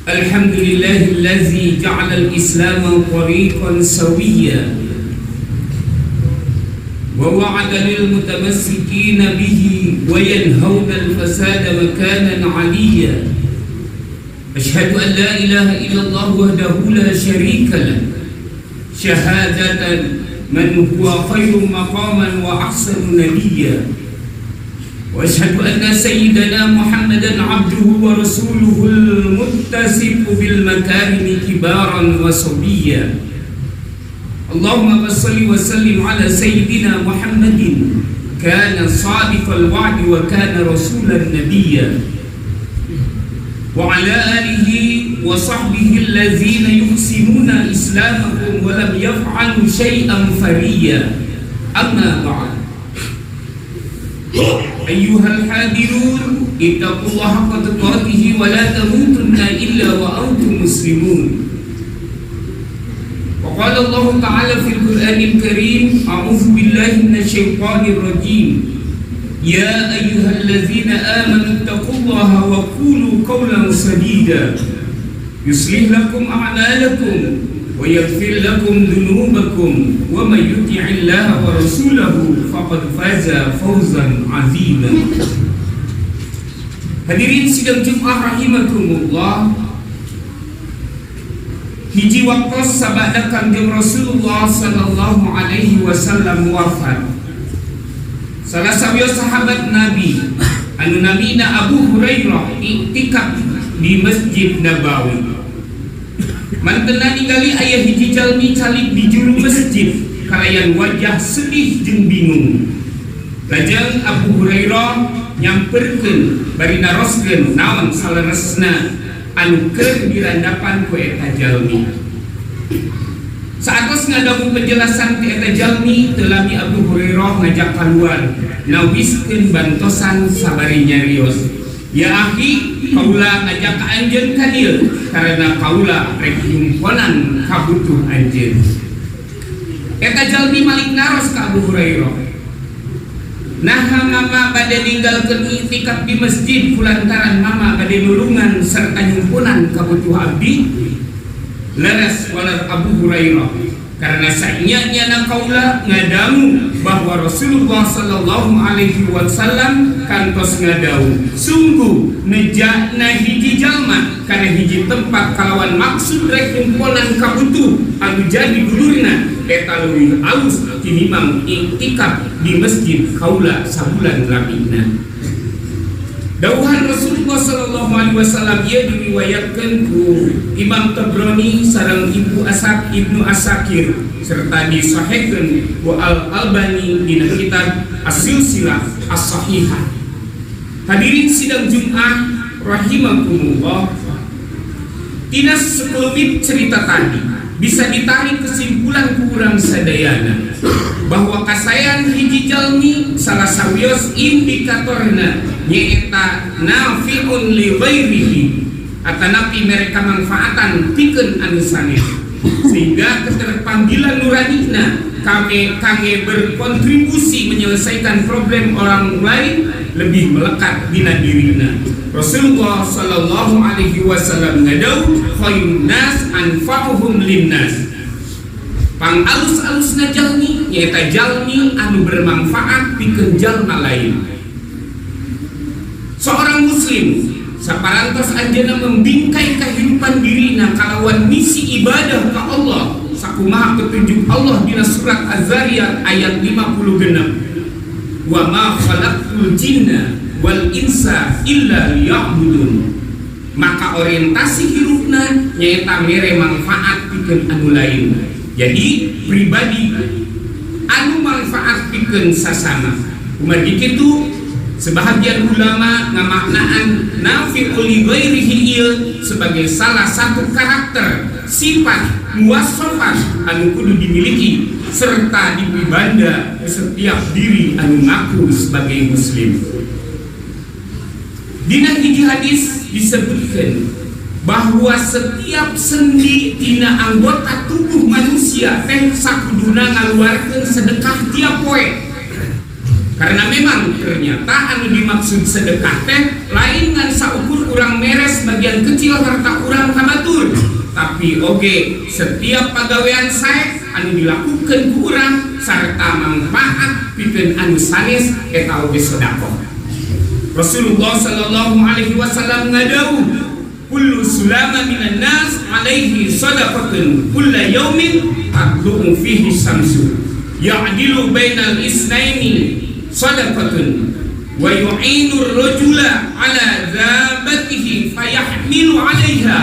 الحمد لله الذي جعل الإسلام طريقا سويا ووعد للمتمسكين به وينهون الفساد مكانا عليا. أشهد أن لا إله إلا الله وحده لا شريك له، شهادة من هو خير مقاما وأحسن نديا، وأشهد أن سيدنا محمدا عبده ورسوله المتصف بالمكارم كبارا وصبيا. اللهم صل وسلم على سيدنا محمد كان صادق الوعد وكان رسولا نبيا، وعلى آله وصحبه الذين يحسنون إسلامهم ولم يفعلوا شيئا فريا. أما بعد، أيها الحاضرون، اتقوا الله حق تقاته ولا تموتن إلا وأنتم مسلمون. وقال الله تعالى في القرآن الكريم: أعوذ بالله من الشيطان الرجيم، يا أيها الذين آمنوا اتقوا الله وقولوا قولا سديدا يصلح لكم أعمالكم ويغفر لكم ذنوبكم، ومن يطع الله ورسوله فقد فاز فوزا عظيما. Hadirin sidang Jumat rahimakumullah. Hiji waktu sabada Kangjeng Rasulullah sallallahu alaihi wasallam wafat, salah sawios sahabat Nabi anu namina Abu Hurairah iktikaf di Masjid Nabawi. Mantena ningali aya hiji jalmi calik di juru masjid kalayan wajah sedih jeung bingung. Lajeng Abu Hurairah nyamperkeun bari naroskeun naon saleresna anu keur dirandapan ku eta jalmi. Saatos ngadangu penjelasan ti eta jalmi, teu lami Abu Hurairah ngajak keluar, nawiskeun bantosan sabari nyarios, "Ya akhi, kaula ngajak ka anjeun ka dieu karena kaula rek nyumponan kabutuh anjeun." Eta jalmi malik naros ka Abu Hurairah, "Naha mama bade ninggalkeun iktikaf di masjid kulantaran mama bade nulungan serta nyumpunan kabutuh abdi?" "Leres," waler Abu Hurairah, "karena saenya-nyana kaula ngadangu bahwa Rasulullah sallallahu alaihi wasallam kantos ngadawuh, sungguh nejana hiji jalma kana hiji tempat kalawan maksud rek nyumponan kabutuh anu jadi dulurna, eta leuwih alus tinimbang iktikaf di masjid kaula sabulan lamina." Dawuhan Rasulullah sallallahu alaihi wasallam ieu diriwayatkeun ku Imam Tabrani sareng Ibu Asak Ibnu Asakir serta disahihkeun ku Al Albani dina kitab As-Silsilah As-Sahihah. Hadirin sidang Jumat rahimakumullah. Tina sekelumit cerita tadi bisa ditarik kesimpulan ku urang sadayana bahwa kasaean hiji jalmi salah sawios indikatorna nyaeta nafi'un li ghairihi atanapi mere kamanfaatan pikeun anu sanes, sehingga keterpanggilan nuranina kami kangge berkontribusi menyelesaikan problem orang lain lebih melekat dina dirina. Rasulullah sallallahu alaihi wasallam ngadawuh, khairun nas anfa'uhum linnas. Pang alus-alusna jalmi nyaeta jalmi anu bermanfaat pikeun jalma lain. Seorang muslim saparantos anjeunna membingkai kehidupan dirina kalawan misi ibadah ka Allah sakumaha petunjuk Allah dina surat Az-Zariyat ayat 56, wa ma khalaqtul jinna wal insa illa liya'budun, maka orientasi hirupna nyaeta mere manfaat pikeun anu lain. Jadi pribadi anu manfaat pikeun sasama. Kumargi kitu, sebahagian ulama ngamaknaan nafi'ul li ghairihi ieu sebagai salah satu karakter, sifat, muwasofat anu kudu dimiliki serta dipibanda setiap diri anu ngaku sebagai muslim. Dina hiji hadis disebutkan bahwa setiap sendi tina anggota tubuh manusia teh sakuduna ngaluarkeun sedekah tiap poe. Karena memang ternyata anu dimaksud sedekah teh lain ngan saukur urang meres bagian kecil harta urang ka batur, tapi oge setiap pagawean sae anu dilakukan ku urang sarta manfaat pikeun anu sanes, eta oge sedekah. Rasulullah sallallahu alaihi wasallam ngadawuh, "Kullu sulama minan nas alaihi sadaqatun kulla yaumin tatlu'u fihi syamsu, ya'dilu bainal isnaini sadaqatun, wa yu'inu ar-rajula ala dhabatihi fayahmilu 'alaiha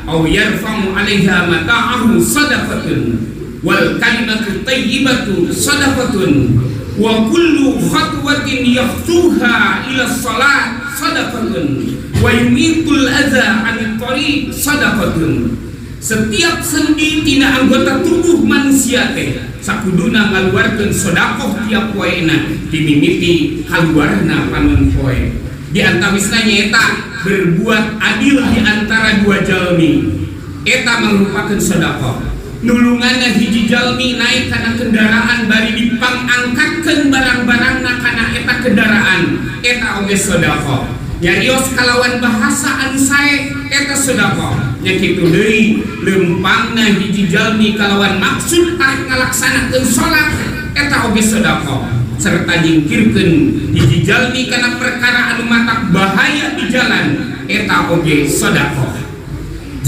aw yarfa'u 'alaiha mata'ahu sadaqatun, wal kalimatu tayyibatu sadaqatun, wa kullu khatwatin yakhtuha ila salat sadaqatun, wa yumitul adza 'anit tariq sadaqatun." Setiap sendi tina anggota tubuh manusia teh sakuduna ngaluarkeun sedekah tiap poena dimimiti kaluarna panon poe. Di antawisna nyaeta berbuat adil di antara dua jalmi, eta merupakan sedekah. Nulunganna hiji jalmi naik kana kendaraan bari dipangangkatkeun barang-barangna kana eta kendaraan, eta oge sedekah. Nyarios kalawan bahasa anu sae, eta sedekah. Nya kitu deui lempangna hiji jalmi kalawan maksud arek ngalaksanakeun salat, eta oge sedekah. Serta nyingkirkeun hiji jalmi kana perkara anu matak bahaya di jalan, eta oge sedekah.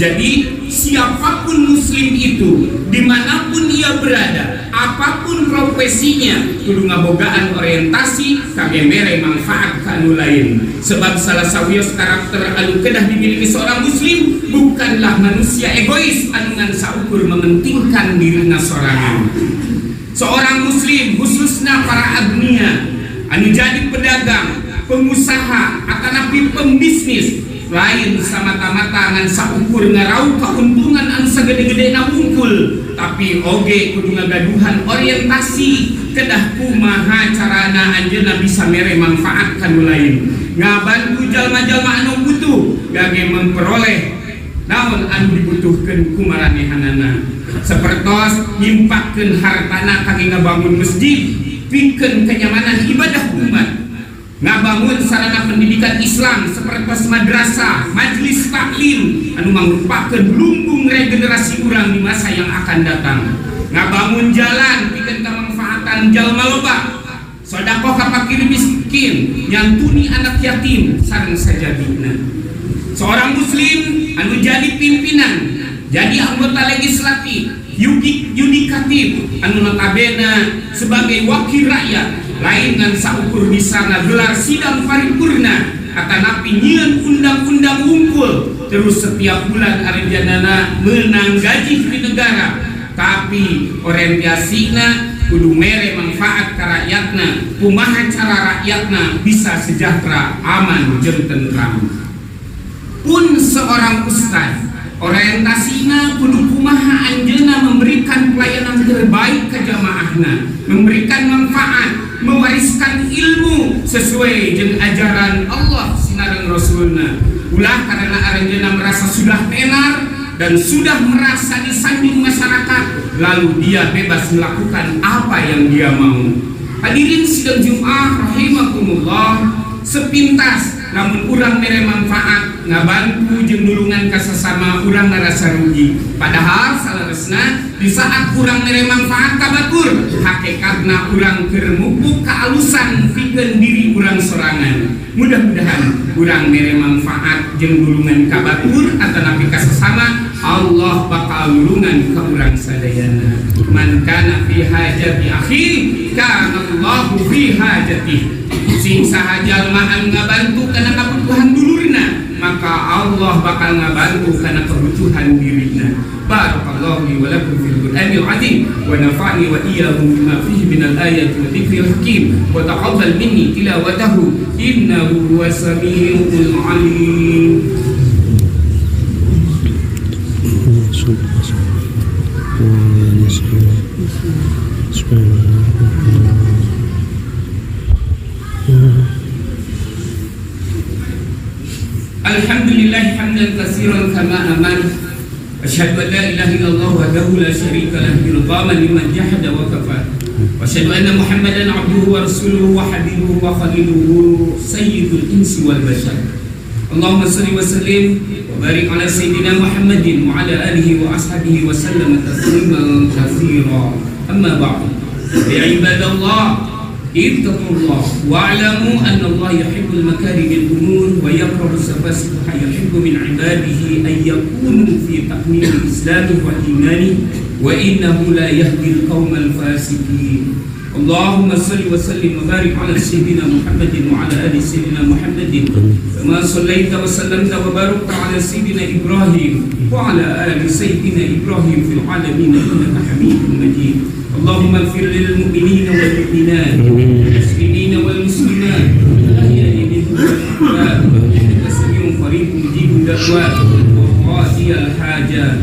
Jadi siapapun muslim itu, dimanapun ia berada, apapun profesinya, kudu ngabogaan orientasi kangge mere manfaat ka anu lain. Sebab salah sawios karakter anu kedah dimiliki seorang muslim bukanlah manusia egois anu ngan saukur mementingkan dirina sorangan. Seorang muslim, khususnya para agnia anu jadi pedagang, pengusaha, atanapi pembisnis, lain samata-mata ngan saukur ngaraup keuntungan anu sagede-gedena wungkul, tapi oge kudu ngagaduhan orientasi kedah kumaha carana anjeunna bisa mere manfaat ka nu lain, ngabantu jalma-jalma anu butuh gage memperoleh naon anu dibutuhkeun ku maranehanana, sapertos nyimpakkeun hartana kangge ngabangun masjid pikeun kenyamanan ibadah umat, ngabangun sarana pendidikan Islam seperti madrasah, majelis taklim anu mangrupakeun lumbung regenerasi urang di masa yang akan datang, ngabangun jalan pikeun kamanfaatan jalma loba, sedekah ka fakir miskin, nyantuni anak yatim, sareng sajabina. Seorang muslim anu jadi pimpinan, jadi anggota legislatif, yudikatif anu notabene sebagai wakil rakyat, lain ngan saukur bisa ngagelar sidang paripurna atanapi nyieun undang-undang wungkul, terus setiap bulan aranjeunna menang gaji di negara, tapi orientasina kudu mere manfaat ka rakyatna, kumaha cara rakyatna bisa sejahtera, aman jeung tentram. Pun seorang ustad, orientasina kudu kumaha anjeunna memberikan pelayanan terbaik ke jamaahna, memberikan manfaat, mewariskan ilmu sesuai jeung ajaran Allah sinareng Rasulna. Ulah karena aranjeunna merasa sudah tenar dan sudah merasa disanjung masyarakat, lalu dia bebas melakukan apa yang dia mau. Hadirin sidang Jumat rahimakumullah, sepintas lamun urang mere manfaat, ngabantu jeung nulungan ka sesama, urang ngarasa rugi. Padahal saleresna di saat urang mere manfaat ka batur, hakikatna urang keur mupuk kaalusan pikeun diri urang sorangan. Mudah-mudahan urang mere manfaat jeung nulungan ka batur atanapi ka sesama, Allah bakal nulungan ka urang sadayana. Man kana fi hajati akhi kana Allahu fi hajati. Sing saha jalma anu ngabantu kana kabutuhan dulurna, maka Allah bakal ngabantu kana kebutuhan dirina. Barakallahu li wa lakum fil Qur'anil azim wa nafa'ni wa iyyakum bima fihi minal ayati wa dzikril hakim wa taqabbal minni tilawatahu innahu huwas samiul alim. Alhamdulillah hamdan katsiran kama amar. Asyhadu an la ilaha illallah wahdahu la syarika lah irghaman liman jahada wa kafar. Wa asyhadu anna Muhammadan abduhu wa rasuluhu wa habibuhu wa khaliluhu sayyidul insi wal bashar. Allahumma salli wa sallim wa barik ala sayyidina Muhammadin wa ala alihi wa ashabihi wa sallama tasliman katsira. Amma ba'du. Ya ibadallah, ittaqullah wa'lamu anna Allah yuhibbul makarimil umur wa yakrahu safasiha, yuhibbu min ibadihi an yakunu fi taqmil islami wa imani wa innahu la yahdi al-qawmal fasiqin. Allahumma salli wa sallim wa barik ala sayyidina Muhammadin wa ala ali sayyidina Muhammadin kama sallaita wa sallamta wa barakta ala sayyidina Ibrahim wa ala ali sayyidina Ibrahim fil alamin innaka Hamidum Majid. Allahumma ighfir lil mu'minina wal mu'minat, muslimina wal muslimat, al-ahya'i minhum wal amwat, innaka sami'un qaribun mujibud da'wat wa qadiyal hajat.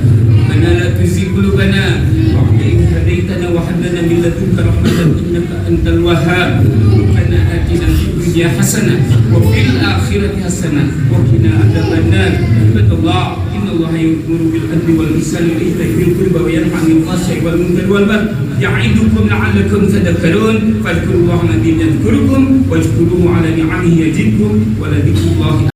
Rabbana la tuzigh qulubana ba'da idh hadaytana wa hab lana min ladunka rahmatan innaka antal wahhab. Rabbana atina fid dunya hasanah wa fil akhirati hasanah wa qina adzabannar. Ibadallah, innallaha ya'muru bil adli wal ihsani wa ita'i dzil qurba wa yanha 'anil fahsya'i wal munkari wal baghi ya'idukum la'allakum tadhakkarun. Fadhkurullaha al-'azim yadhkurukum washkuruhu 'ala ni'amihi yazidkum wa la dzikrullahi